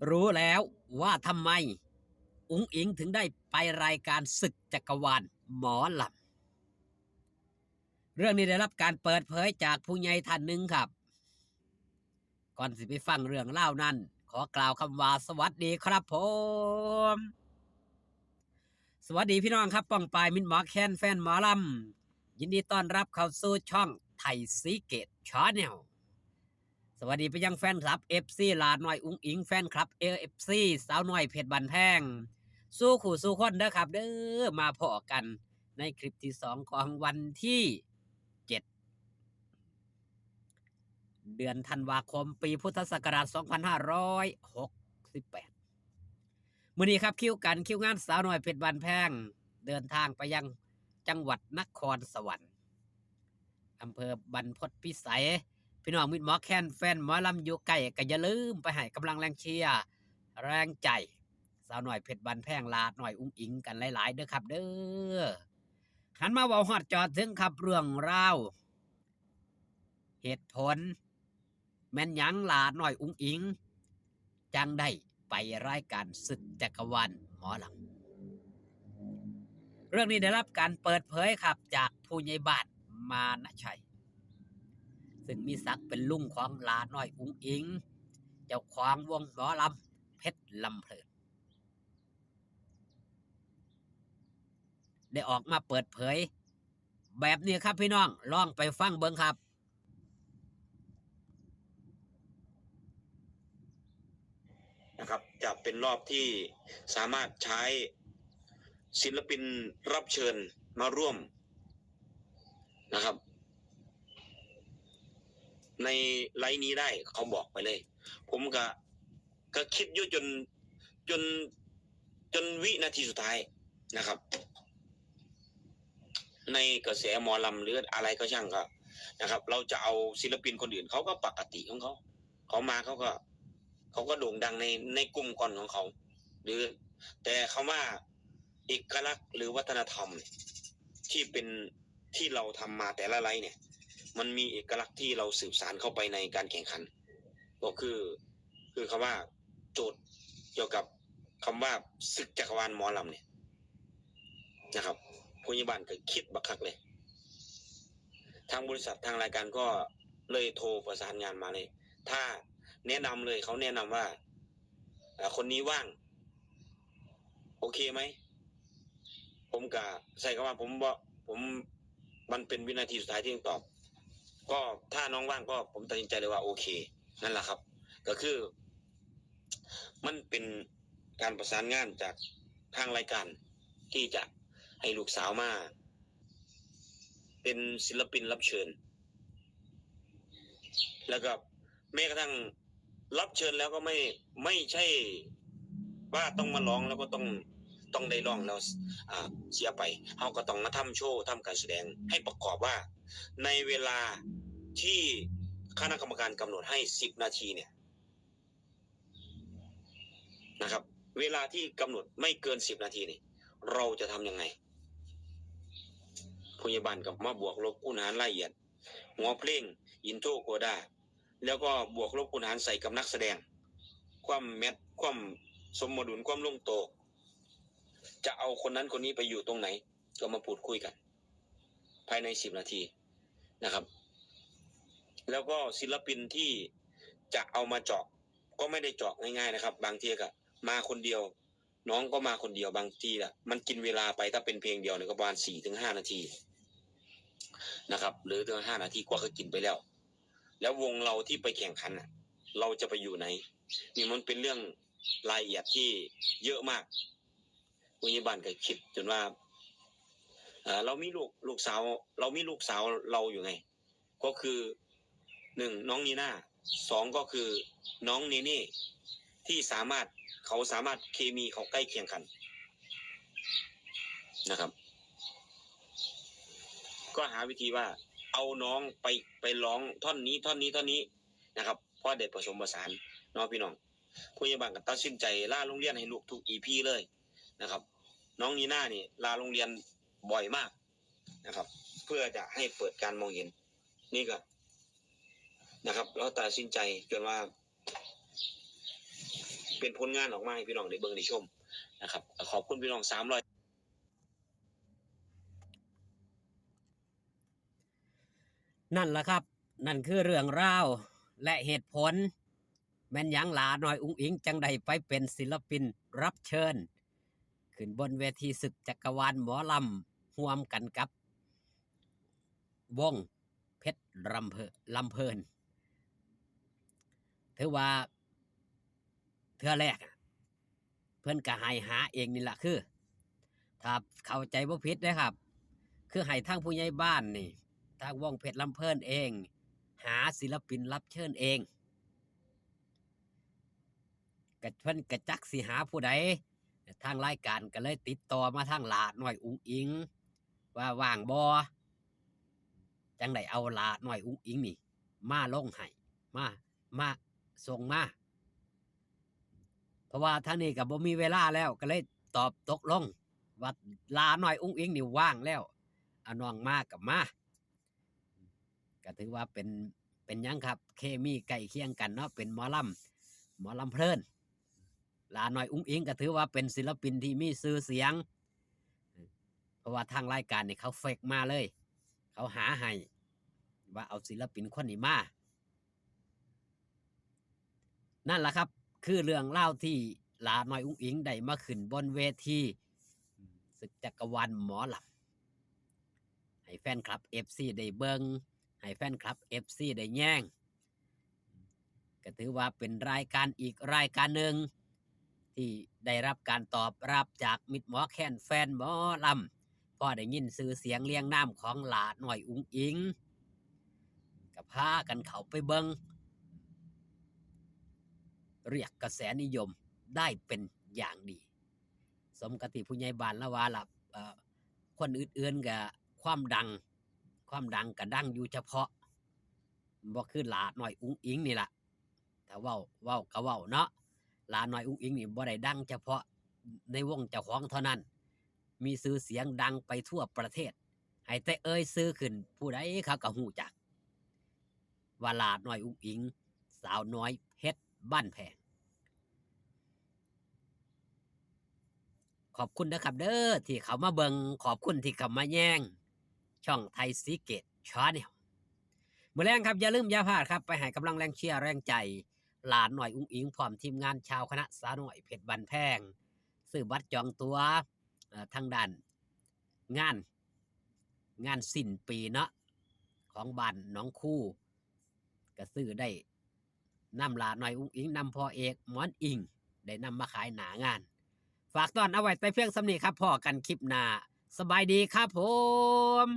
ຮູ້ແລ້ວວ່າທຳໄມອຸ້ງອິງເຖິງໄດ້ໄປລາຍການສຶກຈັກກະວານໝໍລຳ. ເລື່ອງນີ້ໄດ້ຮັບການເປີດເຜີຍຈາກຜູ້ໃຫຍ່ທ່ານໜຶ່ງຄັບ. ກ່ອນຊິໄປຟັງເລື່ອງລາວນັ້ນ, ຂໍກ່າວຄຳວ່າສະຫວັດດີຄັບຜົມ. ສະຫວັດດີພີ່ນ້ອງຄັບ ປ້ອງປາຍ ມິດໝໍແຄນ ແຟນໝໍລຳ. ຍິນດີຕ້ອນຮັບເຂົ້າສູ່ຊ່ອງໄທສີເກດ Channel. ສະຫວັດດີໄປຍັງແຟນຄລັບ ເອັຟຊີ ຫຼ້ານ້ອຍອຸ້ງອິງ, ແຟນຄລັບ ເອັຟຊີ ສາວນ້ອຍເພັດບ້ານແພງ ສູ່ຄູ່ສູ່ຄົນເດີຄັບເດີ. ມາພໍ້ກັນໃນຄລິບທີສອງຂອງວັນທີເຈັດ ເດືອນທັນວາຄົມ ປີພຸດທະສັກກະລາດ ສອງພັນຫ້າຮ້ອຍຫົກສິບແປດ. ມື້ນີ້ຄັບ ຄິວກັນ ຄິວງານສາວນ້ອຍເພັດບ້ານແພງ ເດີນທາງໄປຍັງຈັງຫວັດນະຄອນສະຫວັນ ອຳເພີບັນພົດພິໄສ. ພີ່ນ້ອງມິດໝໍແຄນ ແຟນໝໍລຳຢູ່ໃກ້ ກໍຢ່າລືມໄປໃຫ້ກຳລັງແຮງເຊຍ ແຮງໃຈ ສາວນ້ອຍເພັດບ້ານແພງ ຫຼ້ານ້ອຍອຸ້ງອິງກັນຫຼາຍໆເດີຄັບເດີ. ຫັນມາເວົ້າຮອດຈອດເຖິງຄັບເລື່ອງລາວ ເຫດຜົນ ແມ່ນຫຍັງຫຼ້ານ້ອຍອຸ້ງອິງ ຈັ່ງໄດ້ໄປລາຍການສຶກຈັກກະວານໝໍລຳ? ເລື່ອງນີ້ໄດ້ຮັບການເປີດເຜີຍຄັບ ຈາກຜູ້ໃຫຍ່ບ້ານມານະໄຊ ຊຶ່ງມີສັກເປັນລຸງຂອງຫຼ້ານ້ອຍອຸ້ງອິງ ເຈົ້າຂອງວົງໝໍລຳເພັດລຳເພີນ ໄດ້ອອກມາເປີດເຜີຍແບບນີ້ຄັບ ພີ່ນ້ອງລອງໄປຟັງເບິ່ງຄັບ. นะครับ จะเป็นรอบที่สามารถใช้ศิลปินรับเชิญมาร่วมนะครับ ในไลฟ์นี้ได้ เขาบอกไปเลย ผมก็ ก็คิดอยู่จน จน จนวินาทีสุดท้ายนะครับ ในกระแสหมอลำหรืออะไรก็ช่างก็นะครับ เราจะเอาศิลปินคนอื่น เขาก็ปกติของเขา เขามาเขาก็ เขาก็โด่งดังใน ในกลุ่มก่อนของเขา หรือ แต่คำว่าเอกลักษณ์หรือวัฒนธรรมที่เป็น ที่เราทำมาแต่ละไลฟ์เนี่ย มันมีเอกลักษณ์ที่เราสืบสานเข้าไปในการแข่งขัน ก็คือ คือคำว่าโจทย์เกี่ยวกับคำว่าศึกจักรวาลหมอลำเนี่ยนะครับ ผู้ใหญ่บ้านก็คิดบักคักเลย ทางบริษัททางรายการก็เลยโทรประสานงานมาเลย ถ้าแนะนำเลย เขาแนะนำว่า อ่า คนนี้ว่าง โอเคไหม ผมก็ใช้คำว่าผมบ่ ผม มันเป็นวินาทีสุดท้ายที่ต้องตอบ ก็ถ้าน้องว่างก็ผมตัดสินใจเลยว่าโอเค นั่นแหละครับ ก็คือ มันเป็นการประสานงานจากทางรายการที่จะให้ลูกสาวมาเป็นศิลปินรับเชิญ แล้วก็แม้กระทั่งรับเชิญแล้วก็ไม่ ไม่ใช่ว่าต้องมาร้องแล้วก็ต้อง ต้องได้ร้องแล้ว อ่า เสียไป เฮาก็ต้องมาทำโชว์ ทำการแสดงให้ประกอบว่าในเวลาที่คณะกรรมการกำหนดให้สิบนาทีเนี่ย นะครับ เวลาที่กำหนดไม่เกินสิบนาทีนี่ เราจะทำยังไง ผู้ใหญ่บ้านก็มาบวกลบคูณหารรายละเอียด หัวเพลง อินโทร โคดา แล้วก็บวกลบคูณหารใส่กับนักแสดง ความแมตช์ ความสมดุล ความลงตัว จะเอาคนนั้นคนนี้ไปอยู่ตรงไหน ก็มาพูดคุยกัน ภายในสิบนาทีนะครับ แล้วก็ศิลปินที่จะเอามาเจาะ ก็ไม่ได้เจาะง่ายๆ นะครับ บางทีก็มาคนเดียว น้องก็มาคนเดียว บางทีอะ มันกินเวลาไป ถ้าเป็นเพลงเดียวเนี่ยก็ประมาณสี่ถึงห้านาทีนะครับ หรือถึงห้านาทีกว่าก็กินไปแล้ว แล้ววงเราที่ไปแข่งขันน่ะ เราจะไปอยู่ไหน นี่มันเป็นเรื่องรายละเอียดที่เยอะมาก ผู้ใหญ่บ้านก็คิดจนว่า เอ่อ เรามีลูก ลูกสาว เรามีลูกสาวเราอยู่ไง ก็คือ หนึ่ง น้องนีน่า สอง ก็คือน้องเนเน่ ที่สามารถ เขาสามารถ เคมีเขาใกล้เคียงกันนะครับ ก็หาวิธีว่าเอาน้องไป ไปร้องท่อนนี้ ท่อนนี้ ท่อนนี้นะครับ พอได้ผสมผสานเนาะพี่น้อง ผู้ใหญ่บ้านก็ตัดสินใจลาโรงเรียนให้ลูกทุกอีพีเลยนะครับ น้องนีน่านี่ลาโรงเรียนบ่อยมากนะครับ เพื่อจะให้เปิดการมองเห็น นี่ก็นะครับ เราตัดสินใจจนว่า ປັນຜົນງານອອກມາໃຫ້ພີ່ນ້ອງໄດ້ເບິ່ງໄດ້ຊົມນະຄັບ. ກໍຂອບຄຸນພີ່ນ້ອງສາມຮ້ອຍ. ນັ້ນລະຄັບ, ນັ້ນຄືເລື່ອງລາວ ແລະ ເຫດຜົນ ແມ່ນຫຍັງຫຼ້ານ້ອຍອຸ້ງອິງ ຈັ່ງໄດ້ໄປເປັນສິນລະປິນຮັບເຊີນ ຂຶ້ນບົນເວທີສຶກຈັກກະວານໝໍລຳ ຮ່ວມກັນກັບວົງເພັດລຳເພີ ລຳເພີນ. ຖືວ່າເທື່ອແລກ ເພິ່ນກະໃຫ້ຫາເອງນີ້ລະ ຄື ຖ້າເຂົ້າໃຈບໍ່ຜິດເດ້ຄັບ ຄືໃຫ້ທາງຜູ້ໃຫຍ່ບ້ານນີ້ ທາງວົງເພັດລຳເພີນເອງ ຫາສິນລະປິນຮັບເຊີນເອງ. ກະ ເພິ່ນກະຈັກຊິຫາຜູ້ໃດ, ທາງລາຍການກະເລີຍຕິດຕໍ່ມາທາງຫຼ້ານ້ອຍອຸ້ງອິງ ວ່າວ່າງບໍ່, ຈັ່ງໄດ້ເອົາຫຼ້ານ້ອຍອຸ້ງອິງນີ້ມາລົງໃຫ້ ມາ ມາສົ່ງມາ. ເພາະວ່າທາງນີ້ກະບໍ່ມີເວລາແລ້ວ ກະເລີຍຕອບຕົກລົງວ່າຫຼ້ານ້ອຍອຸ້ງອິງນີ້ວ່າງແລ້ວ ເອົານ້ອງມາກະມາ. ກະຖືວ່າເປັນ ເປັນຫຍັງຄັບ ເຄມີໃກ້ຄຽງກັນເນາະ ເປັນໝໍລຳ ໝໍລຳເພີນ. ຫຼ້ານ້ອຍອຸ້ງອິງກະຖືວ່າເປັນສິນລະປິນທີ່ມີຊື່ສຽງ ເພາະວ່າທາງລາຍການນີ້ເຂົາເຟກມາເລີຍ ເຂົາຫາໃຫ້ວ່າເອົາສິນລະປິນຄົນນີ້ມາ. ນັ້ນລະຄັບ ຄືເລື່ອງລາວທີ່ຫຼ້ານ້ອຍອຸ້ງອິງໄດ້ມາຂຶ້ນບົນເວທີ ອືມ ສຶກຈັກກະວານໝໍລຳ ໃຫ້ແຟນຄລັບເອັຟຊີໄດ້ເບິ່ງ ໃຫ້ແຟນຄລັບເອັຟຊີໄດ້ແຍງ. ກະຖືວ່າເປັນລາຍການອີກລາຍການໜຶ່ງ ທີ່ໄດ້ຮັບການຕອບຮັບຈາກມິດໝໍແຄນແຟນໝໍລຳ. ພໍໄດ້ຍິນຊື່ສຽງລຽງນາມຂອງຫຼ້ານ້ອຍອຸ້ງອິງ ກະພາກັນເຂົ້າໄປເບິ່ງ ລຽກກະແສນິຍົມໄດ້ເປັນຢ່າງດີ. ສົມກັບທີ່ຜູ້ໃຫຍ່ບ້ານລາວວ່າລະ ເອີ ຄົນອື່ນໆກະຄວາມດັງ ຄວາມດັງກະດັງຢູ່ສະເພາະ ບໍ່ຄືຫຼ້ານ້ອຍອຸ້ງອິງນີ້ລະ. ຖ້າເວົ້າ ເວົ້າກະເວົ້າເນາະ ຫຼ້ານ້ອຍອຸ້ງອິງນີ້ບໍ່ໄດ້ດັງສະເພາະໃນວົງເຈົ້າຂອງເທົ່ານັ້ນ ມີຊື່ສຽງດັງໄປທົ່ວປະເທດ. ໃຫ້ແຕ່ເອີ່ຍຊື່ຂຶ້ນ ຜູ້ໃດເຂົາກະຮູ້ຈັກວ່າຫຼ້ານ້ອຍອຸ້ງອິງ ສາວນ້ອຍເພັດບ້ານແພງ. ຂອບຄຸນເດີຄັບເດີ ທີ່ເຂົ້າມາເບິ່ງ, ຂອບຄຸນທີ່ເຂົ້າມາແຍງຊ່ອງໄທສີເກດ Channel. ມື້ແລງຄັບ ຢ່າລືມຢ່າພາດຄັບ ໄປໃຫ້ກຳລັງແຮງເຊຍແຮງໃຈຫຼ້ານ້ອຍອຸ້ງອິງ ພ້ອມທີມງານຊາວຄະນະສາວນ້ອຍເພັດບ້ານແພງ. ຊື້ບັດຈອງຕົ໋ວ ເອີ ທາງດ້ານງານ ງານສິ້ນປີເນາະ ຂອງບ້ານໜອງຄູ ກະຊື້ໄດ້ ນຳຫຼ້ານ້ອຍອຸ້ງອິງ ນຳພໍ່ເອກໝອນອິງ ໄດ້ນຳມາຂາຍໜ້າງານ. ຝາກຕ້ອນເອົາໄວ້ແຕ່ພຽງສ່ຳນີ້ຄັບ. ພໍ້ກັນຄລິບໜ້າ. ສະບາຍດີຄັບຜົມ.